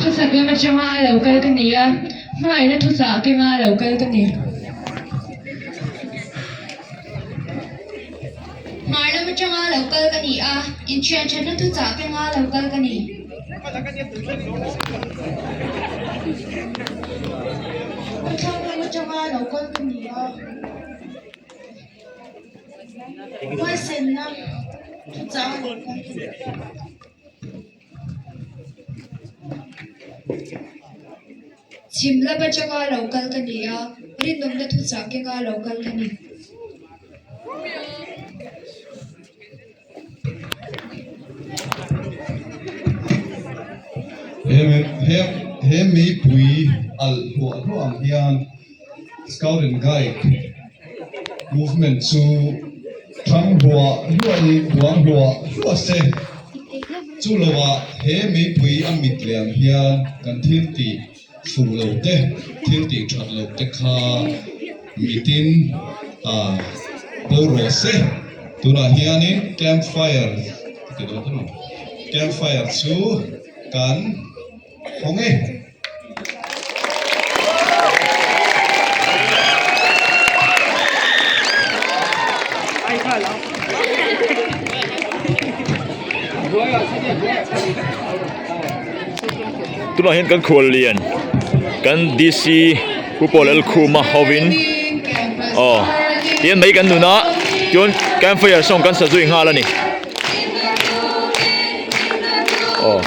Khawchhak lam atanga lo kal ka ni a, hmangaihna thuchah kenga lo kal ka ni. Hmar lam atanga lo kal ka ni a, inthian thatna thuchah kenga lo kal ka ni. Khawthlang lam atanga lo kal ka ni a, huaisenna thuchah a lo kal ka ni. Chhim lam atanga lo kal ka ni a, rinawmna thuchah kenga lo kal ka ni. He meipui alh hluah hluah ang hian Scout and Guide movement chu thang hluah hluahin duang hluah hluah se. Chu lovah he meipui a mit leh ang hian kan thil tih fuh lo te, thil tih that loh te kha mitin ah bo rawh se. Tunah hianin camp fire ka ti dawn emaw camp fire chu kan hawng e. Tunah hian kan khual lian kan DC Pu Paul Lalkhuma hovin aw tihian mai kan nun a chuan campfire song kan sa zui nghal a ni aw.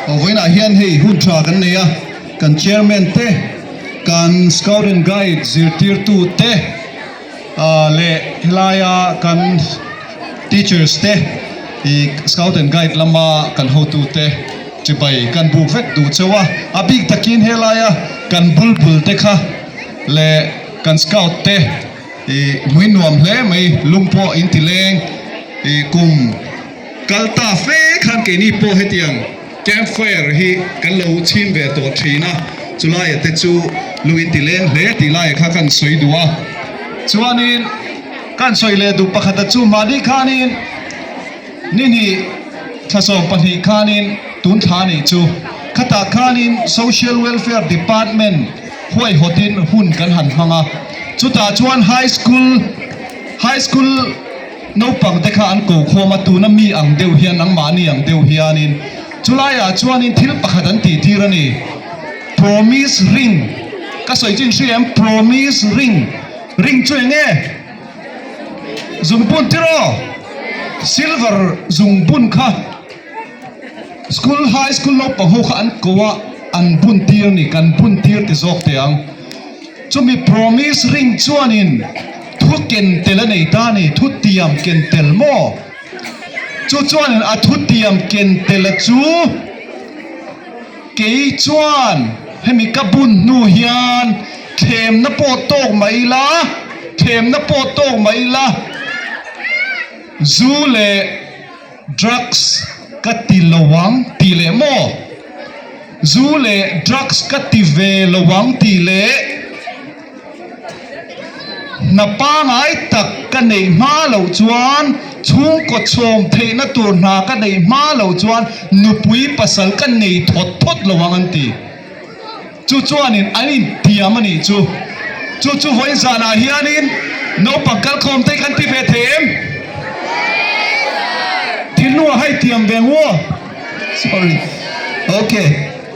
Vawiinah hian hei hun tha kan nei a, kan chairman te, kan scout and guide zirtirtu te leh helaia kan teachers te ih scout and guide lama kan hotu te chibai kan buk vek duh chauh a, a bik takin helaia kan bulbul te kha leh kan scout te ih hmui nuam hle mai lung pawh in ti leng ih kum kal ta fe khan keini pawh hetiang camp fire hi kan lo chhim ve tawh thin a chulaia te chu lung in ti leng hle tih laia kha kan sawi duh a chuanin kan sawi leh duh pakhata chu mahni khanin ni hnih thlasawm pahnih khanin tun thla nih chu khatah khanin social welfare department huaihawtin hun kan han hmang a chutah chuan high school high school Naupang te kha an ko khawm a, tuna mi ang deuh hian, nangmahni ang deuh hianin chulaiah chuanin thil pakhat an tih tir a ni. Promise ring ka sawi chu in hria em? Promise ring, ring chu eng nge? Zungbun tiraw? Silver zungbun kha school, high school naupang ho kha an ko a, an bun tir a ni, kan bun tir ti zawk teh ang. Chumi promise ring chuanin thu ken tel a nei ta a ni, thu tiam ken tel maw? Chu chuanin a thu tiam ken tel a chu kei chuan hemi ka bun hnu hian thlemna pawh tawk mai ila, thlemna pawh tawk mai ila, zu leh Drugs ka ti lo ang tih leh maw? Zu leh drugs ka ti ve lo ang tih leh hna pangai tak ka neih hma loh chuan chhungkaw chhawm theihna tur hna ka neih hma loh chuan nupui pasal ka nei thawt thawt lo ang an ti. Chu chuanin an intiam a nih chu. Chu chu vawiin zanah hianin naupang kalkhawm te kan ti ve thei em? Thinlungah hei tiam ve ngua. Sorry. Ok.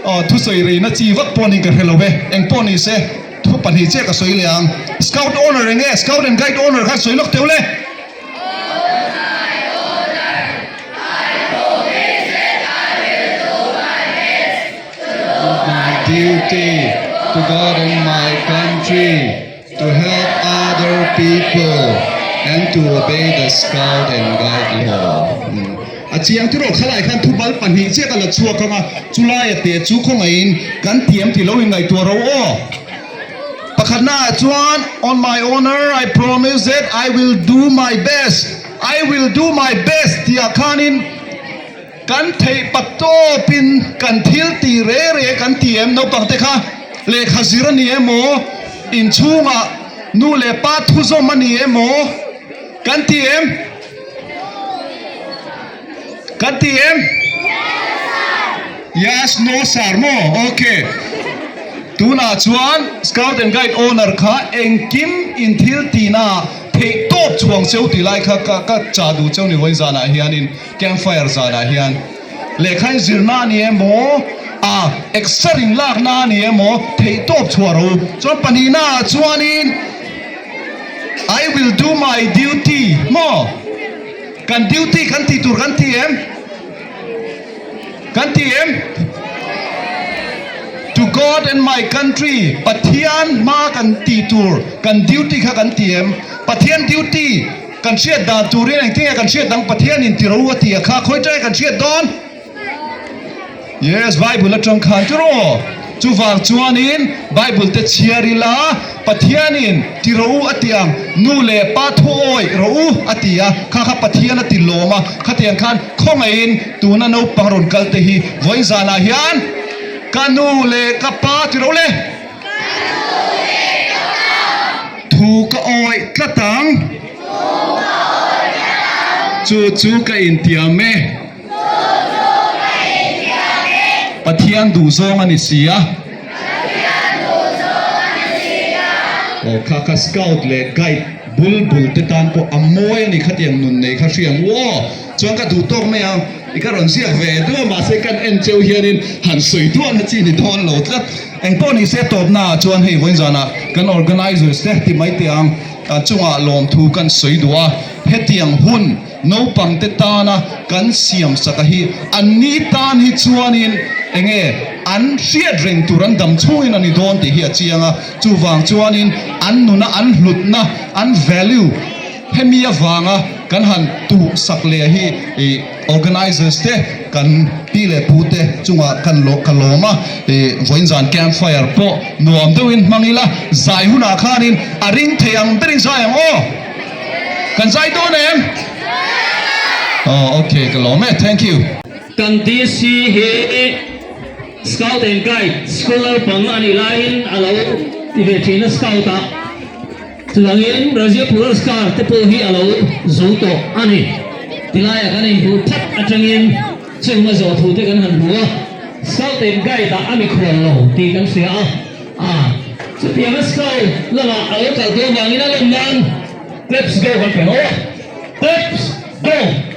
Aw thusawi reina chi vak pawh niin ka hre lo ve. Eng pawh ni se thu pahnih chiah ka sawi leh ang. Scout owner eng nge? Scout and guide owner khan sawi lawk teuh le. My duty to God and my country, to help other people and to obey the Scout and Guide law. A chiang tiraw khalai khan thubal pahnih chiah ka la chhuak ang a, chulaia te chu khawngaihin kan thiam tih lo in ngaihtuah ro aw. Pakhatna ah chuan On my honour I promise that I will do my best, I will do my best tih ah khanin kan theih pa tawpin kan thil tih re re kan ti em naupang te kha lehkha zir a ni emaw inchhungah nu leh pa thuzawm a ni emaw kan ti em? Kan ti em? Yes, no sir maw? Ok. Tunah chuan Scout and Guide owner kha engkim in thil tihna theih tawp chhuang cheu tih lai kha ka ka chah duh cheu ni vawiin zanah hianin campfire zanah hian lehkha in zirna a ni emaw a exer in lakna a ni emaw theih tawp chhuah ro. Chuan pahnihna ah chuanin I will do my duty maw? Kan duty kan tih tur kan ti em? Kan ti em? To God and my country, Pathian hma kan tih tur kan duty kha kan ti em? Pathian duty kan hriat dan turin engtin nge kan hriat dang Pathianin ti ro a ti a kha khawi tanga kan hriat dawn? Yes, Bible atang khan chu rawh. Chuvang chuanin Bible te chhiar ila, Pathianin ti rawh u a ti ang, nu leh pa thu awih rawh u a ti a, kha kha Pathian a ti lawm a, khatiang khan khawngaihin tuna naupang rawn kal te hi vawiin zanah hian ka nu leh ka pa ti rawh le. Thu ka awih tlat ang. Chu chu ka intiam e. Pathian duhzawng a ni si a. Aw kha kha scout leh guide bul bul te tan pawh a mawi a ni khatiang nun nei kha hria ang u aw. Chuan ka duh tawk mai ang i ka rawn ziak ve duah mahse kan en cheu hianin han sawi duahna chi ni dawn lo tlat. Engpawh ni se tawpna ah chuan hei vawiin zanah kan organizers te ti mai teh ang chungah lawmthu kan sawi duh a hetiang hun Naupangte tana kan siam saka hi an ni tan hi chuanin enge an hriat reng tur an dam chhungin a ni dawn tih hi a chiang a, chuvang chuanin an nuna an hlutna, an value hemi avanga kan han tuh sak leh hi ih organizers te kan pi leh pu te chungah kan ka lawm a, ih vawiin zan camp fire pawh nuam deuhin hmang ila zai hunah khanin a ring thei ang berin zai ang aw. Kan zai dawn em? Oh, okay, ka lawm e, thank you. Kan DC hi Scout and Guide school naupang a nih laiin a lo ti ve thin a Scout ah. Chuvangin Rajya Puraskar te pawh hi a lo zo tawh a ni. Tilaiah kan inhmuh phat atangin chung a zawh thu te kan han hmu a, Scout and Guide ah a mikhual lo tih kan hria a. A, chutianga school lamah a lo kal dawn vangin a lawm nan Claps go kan pe haw a, Claps go!